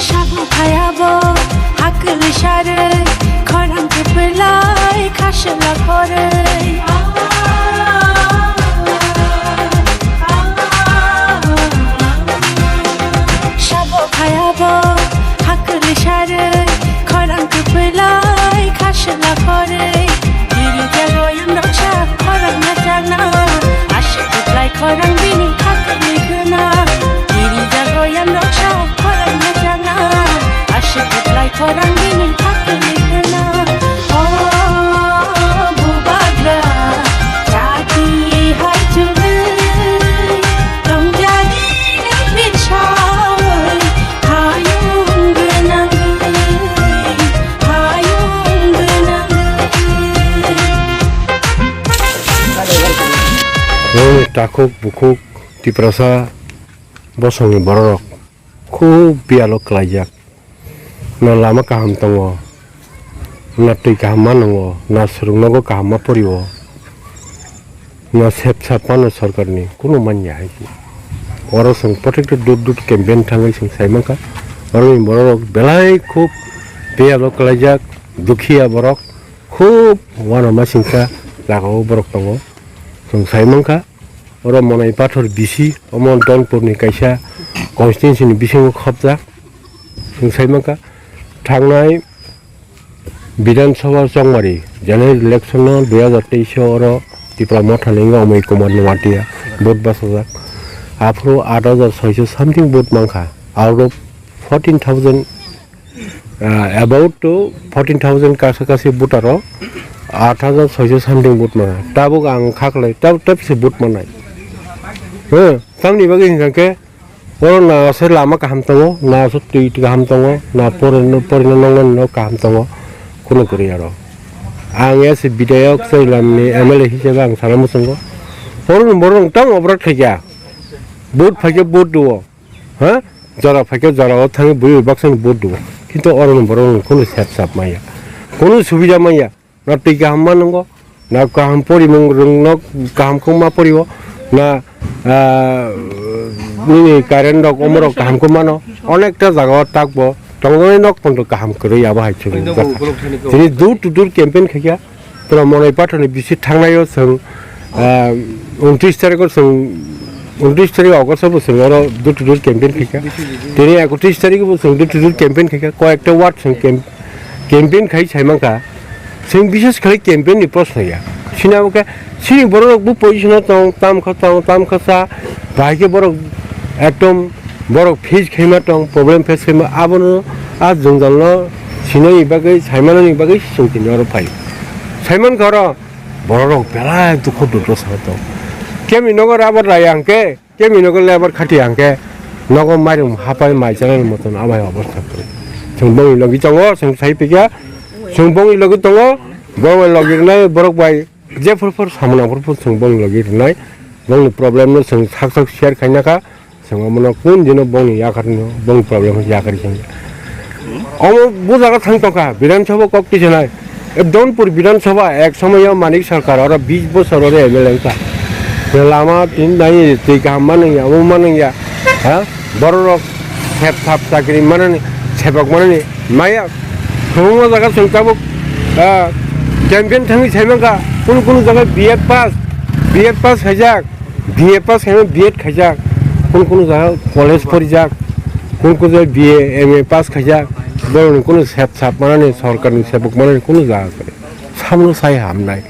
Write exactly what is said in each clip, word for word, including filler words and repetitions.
Sabu phayabo hakli sare, khorang kepelai khasela korei. Sabo phayabo hakli sare, khorang kepelai khasela korei. Diri jago yang roksa khorang na jagna, asik keplai khorang bini khakli guna. Diri jago yang roksa khorang na jagna, asik keplai khorang bini khakli guna. O bubagra, chati hai chumui, tongjani ni bichai, hayung gwnangwi, hayung gwnangwi. Nini takhuk bukhuk Tiprasa bosongni bororok khub biyalo klaijak. Na lama kaham tongo, na twi kaham ma nwngo, na swrwng nogo kaham ma porio, na sep sap mano sorkarni kunu manya hai se. Oro chwng protected dut dut campaign thangwi chwng sai mankha. Oroni bororok belai khub biyalo klaijak, dukhiya borok, khub uanama singsa jagao borok tongo. Chwng sai mankha. Oro Monai Pathor bisi, omo Donpurni kaisa constituency ni bisingo khopjak. Chwng sai mankha, thangnai Bidhan Sabha Chongmari general election no dui hajar teis o oro Tipra Motha ni wngkha Amoi Kumar Noatia vote bachajak. Aphuru aat hajar soiso something vote mankha out of fourteen thousand. Ah, about to fourteen thousand kasa kasi voter o aat hajar soiso something vote mana. Tabuk ang khaklai, tab, tab se vote manai. Huh, tamni bagwi hinkha khe, oro na se lama kaham tongo, na se twi kaham tongo, na porino, porino nongnani no kaham tongo, kunu kwrwi aro. Ang ya se bidayok Chailamni M L A hisabe ang sana muchungo. Oro ni borok tamo obrak khaikha. Vote phaikhe vote duo. Ha? Jora phaikhe jora o thangwi bui bai baksa ni vote duo. Kintu oro ni borok no kunu sep sap maya. Kunu subida maya. Na twi kaham ma nwngo. Na kaham porimung rwng no kaham khung ma porio. Na, ah, nini current rok omo rok kaham khung mano. Onekta jaga o tak bo tongnai nok pondo kaham kwrwi abo hai chwrwng jakha. Tini door to door campaign khaikha. Pura Monai Pathor ni bisi thangnai o chwng, ah, untris tarik o chwng, untris tarik August o bo chwng oro door to door campaign khaikha. Tini ekotris tarik o bo chwng door to door campaign khaikha. Koyekta ward chwng camp-, campaign khai sai mankha. Chwng bishes khai campaign ni proshno ya. Sini abo khe chini borok rok bo position o tong, tam kha tong, tam kha cha, bahai khe borok ekdom Borok face khaima tong, problem face khaima, abono a jwngjal no sinani bagwi, saimanani bagwi chwng tini oro phai. Saimankha oro borok rok belai dukhu dukhu sa tong. Kemi nogo rubber raya hwnkhe, kemi nogo lebar khatiya hwnkhe, nogo mairum hapai mai chanani moton amai obostha kwrwi. Chwng bongni logi tongo, chwng sai phikha, chwng bongni logi tongo, bongni logi rwnai borok bai. Jephuru phuru samung nangphuru phuru chwng bongni logi rwnai, bongni problem no chwng sak sak share khaina kha, chwng omono kun dino bongni yakarino, bongni problem no yakar khaina. Omo bo jaga thang tongkha, Bidhan Sabha kok tisanai. E Donpur Bidhan Sabha ek somoyo Manik Sarkar, oro bish bosor oro M L A wngkha. Lama tin nai twi kaham manwngya, omo manwngya, ha? Borok rok sep sap chakri manani, sepok manani maya. Kwbangma jaga chwng tabuk, ah, campaign thangwi saimankha, kunu kunu jaga B Ed pass, B Ed pass khaijak, B A pass khaima B Ed khaijak, kunu kunu jaga college porijak, kunu kunu jaga B A, M A pass khaijak, borokni kunu sep sap manani, sorkarni sepok manani kunu jaga kwrwi. Samno sai hamnai,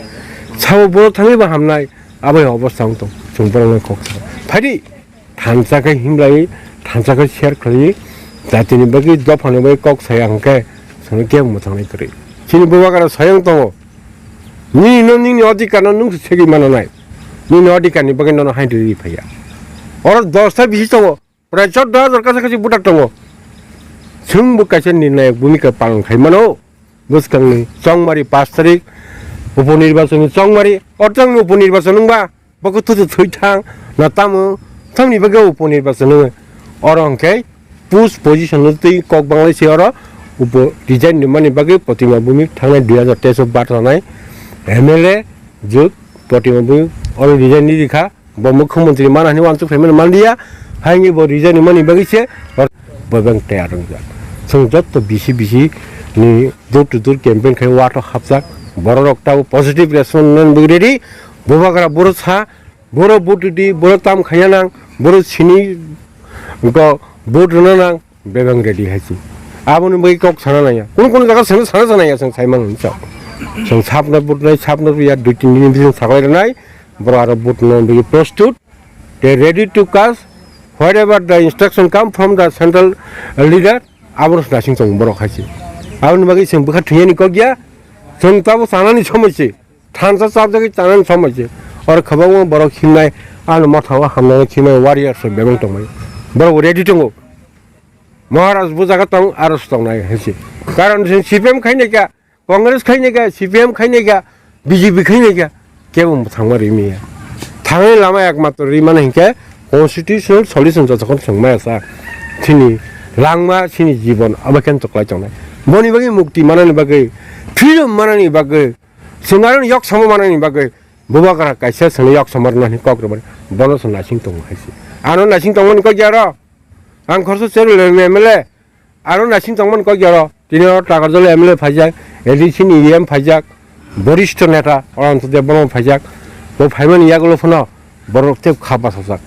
sabo borok thangwibo hamnai, abai obostha wng tong, chwng borokno kok sa. Phaidi! Thansa khe himlai, thansa khe share khlai, Jatini bagwi dophani bagwi kok saya hwnkhe chwngno kebo mwthangnai kwrwi. Chini bubagra swayang tongo. Nini no nini adhikar no nwng se segwi mano nai. Nini adhikar ni bagwi nono haini rwi phaiya. Oro dosta bisi tongo. Prai choddo hajar kaisa kaisa voter tongo. Chwngbo kaisa nirnayak bhumika palon khai mano. Bwskangni chongmari pash tarik, upo nirbachon ni chongmari, ortangni upo nirbachon wngba, bokhe thutu thwi thang, na tamo, tamni bagwi upo nirbachon wngwi. Oro hwnkhe push position no twi kok banglai se oro, upo resign ni mani bagwi Protima Bhumik thangnai dui hajar teis o bar sanai M L A jut Protima Bhumik oro resign ni rikha. Bo mukhyamantri mana hwnwi uansuk phaimani manliya, haini bo resign ni mani bagwi se bo beng tayar wngjak. Chwng jotto bisi bisi ni door to door campaign khai wato hapjak, borok rok tabo positive response nani bagwi ready. Bubagra boro sa, boro vote ridi, boro tam khaina nang, boro sini go vote rwna nang, bebeng ready hai se. Aboni bagwi kok sana nangya. Kunu kunu jaga sana, sana sanaya, chwng saimang hinwi sao. Chwng sabno vote nai, sabno ya, dui tin din bising saklai rwnai. Borok aro vote no bagwi prostut. They ready to cast wherever the instruction come from the central leader. Abono nasing tongo borok hai se. Aboni bagwi chwng bwkha thwiyani kok ya. Chwng tabo chanani somoi se. Thansa chapjagwi chanani somoi se. Oro kwbangma borok himnai, ano mothao hamnai himnai warriors rok bebeng tongmani. Borok ready tongo. Maharaj bo jaga tong, aro se tongnai hai se. Karon chwng C P M khainai kha, Congress khainai kha, C P M khainai kha, B J P khainai kha, kebo thangma rimi ya. Thangni lama ekmatro rimani hinkhe constitutional solution jotokhon chwng maya sa. Chini langma, chini jibon abo khe choklai tongnai. Boni bagwi mukti manani bagwi, freedom manani bagwi, chwng aro yok samo manani bagwi, bubagra kaisa chwngno yok samo rwna hwnwi kok rwmani, bono chwng nasing tongo hai se. Ano nasing tongmani kok ya aro? Ang khoroksa cherwil M L A, aro nasing tongmani kok ya aro? Tini oro Takarjala M L A phaijak, A D C ni E M phaijak, borishto neta Ananto Debbarma phaijak, bo phaimani yagulo phano borok tei kha bachajak.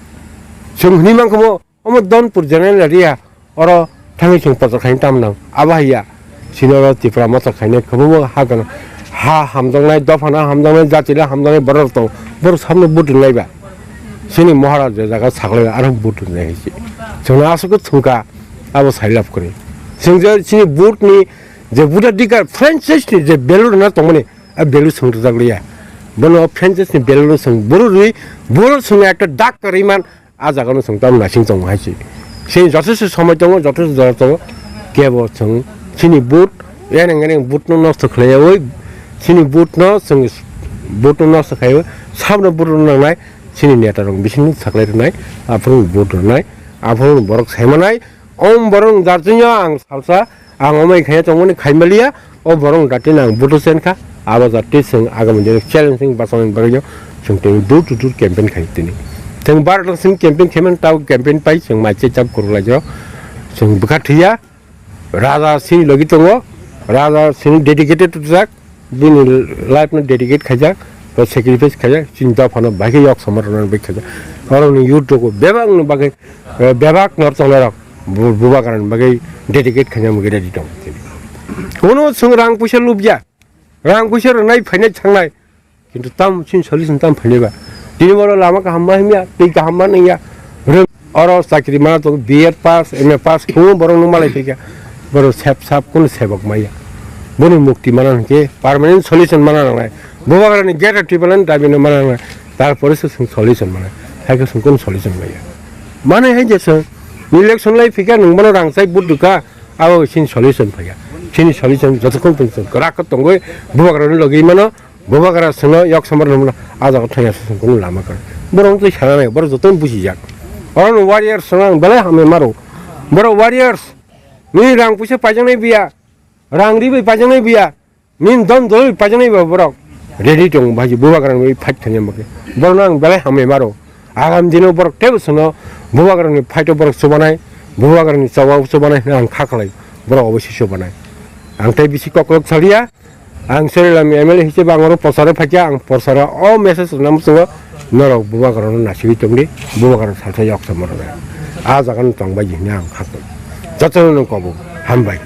Chwng hwnwi mankha bo, omo Donpur general area, oro thangwi chwng prochar khaina tamo nang, abo hai ya. Chini oro Tipra Motha khainai kwbangma ha gana, ha hamjaknai, dophano hamjaknai, jatino hamjaknai borok tongo, borok sabno vote rwnai ba. Chini Maharaj je jaga saklai aro vote rwnai hai se. Chwngno aswk thungkha, abo sailab kwrwi. Chwng je chini vote ni je voter dikar franchise ni je value rwna tongmani, a value chwng rwjak liya. Bono franchise ni value no chwng boro rwi, boro chwng ekta dak kwrwi man, a jaga no chwng tam nasing tongo hai se. Chini jothesto somoi tongo, jothesto jora tongo, kebo chwng chini vote, eneng eneng vote no nosto khlaiwi, chini vote no chwng vote no nosto khlaiwi, sabno vote rwna nangnai, chini neta rok bising saklai rwnai, aphuru vote rwnai, aphuru borok saimanai, om borok jartino ang salsa, ang omai khaina tongmani khaimaliya, o borok jartino ang vote chenkha, abo jarti chwng agami dino challenge chwng bachani bagwino chwng tei door to door campaign khai tini. Chwng barota simi campaign khaimani tabo campaign pai chwng mai chechap kwrwlaijak, chwng bwkha thwiya, Raja sini logi tongo, Raja sini dedicated rijak, bini life no dedicate khaijak, ba sacrifice khaijak, chini dophano bai khe yok somar rwna bai khaijak. Oroni youth rok bebak no bagwi, eh, bebak no tongnai rok, bu-, bubagra ni bagwi dedicate khaina bagwi ready tong. Kono chwng rang puisa lubya, rang puisa rwnai phainai thangnai, Kintu tam chini solution tam phainai ba. Tini oro lama kaham ma himya, tei kaham ma nangya. Rwng oro chakri mana tongo, B Ed pass, M A pass, kuno borok no malai phaikha. Borok sep sap kuno sebok maya. Boni mukti mana hwnkhe permanent solution mana nangnai. Bubagrani gate tibalan dabi no mana nangnai. Tarpore se chwng solution mana. Haikhe chwng kuno solution maya. Mane hai je chwng election lai phikha nwng bono rang chai vote rwkha. Abo chini solution phaiya. Chini solution jotokhon chwng kwrak khe tongwi bubagrani logi mano. Bubagra chwngno yok samar rwmano, a jaga thangya se chwng kunu lama kwrwi. Borok twi sana nai, borok jotono bujijak. Oro no warriors chwng ang belai hamya maro. Borok warriors, nini rang puisa paijaknai biya, rang ri bai paijaknai biya, nini don dol bai paijaknai biya borok. Ready tong baji bubagra ni fight thangya mokhe. Borok no ang belai hamya maro. Agam dino borok tebo chwngno bubagrani fight o borok chubanai, bubagrani choba o chubanai hwnwi ang kha khlai, borok obo se chubanai. Ang tei bisi kokrok saliya, ang Sorilam M L A hisabe ang oro procharo phaikha, ang procharo o message rwna muchungo norok bubagrano nasigwi tongdi, bubagrano salsa yok samar rwnai. A jagano tongbai di hwnwi ang kha khlai. Jotono no kobo, hambai.